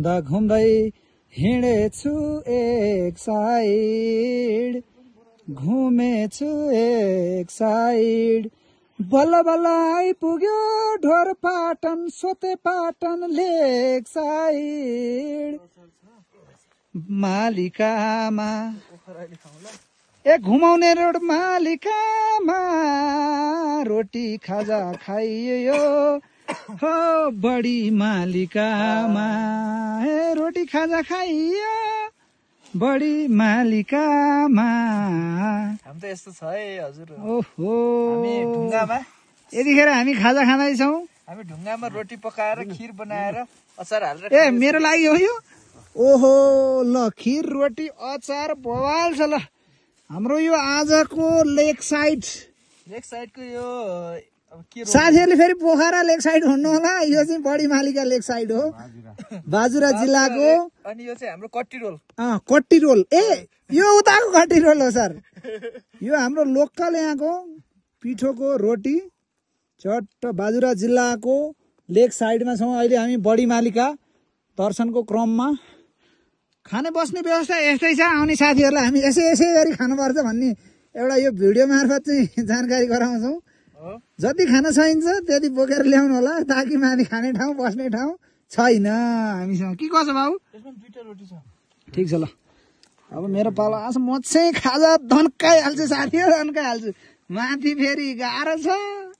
घुम्दा घुम्दै हिँडेछु एक साइड घुमेछु एक साइड बल्ल बल्ल आइपुग्यो ढोरपाटन सोतेपाटन लेक साइड मालिकामा ए घुमाउने रोड मालिकामा रोटी खाजा खाइयो हो बढी मालिकामा ए रोटी खाजा खाइयो बढी मालिकामा हामी त यस्तो छ है हजुर ओहो हामी ढुङ्गामा यतिखेर हामी खाजा खाँदैछौँ हामी ढुङ्गामा रोटी पकाएर खिर बनाएर अचार हालेर ए मेरो लागि हो यो ओहो ल खिर रोटी अचार बवाल छ ल हाम्रो यो आजको लेक साइडको यो अब के साथीहरूले फेरि पोखरा लेक साइड भन्नु होला यो चाहिँ बढी मालिका लेक साइड हो बाजुरा जिल्लाको अनि यो चाहिँ हाम्रो कट्टी रोल कट्टी रोल ए यो उताको कट्टी रोल हो सर यो हाम्रो लोकल यहाँको पिठोको रोटी चट्ट बाजुरा जिल्लाको लेक साइडमा छौँ अहिले हामी बढी मालिका दर्शनको क्रममा खाने बस्ने व्यवस्था यस्तै छ आउने साथीहरूलाई हामी यसै गरी खानुपर्छ भन्ने एउटा यो भिडियो मार्फत चाहिँ जानकारी गराउँछौँ जति खान सकिन्छ त्यति बोकेर ल्याउनु होला ताकि माथि खाने ठाउँ बस्ने ठाउँ छैन हामीसँग के कसो बाबु ठिक छ ल अब मेरो पालो आज म चाहिँ खाजा धन्काइहाल्छु साथी धन्काइहाल्छु माथि फेरि गाह्रो छ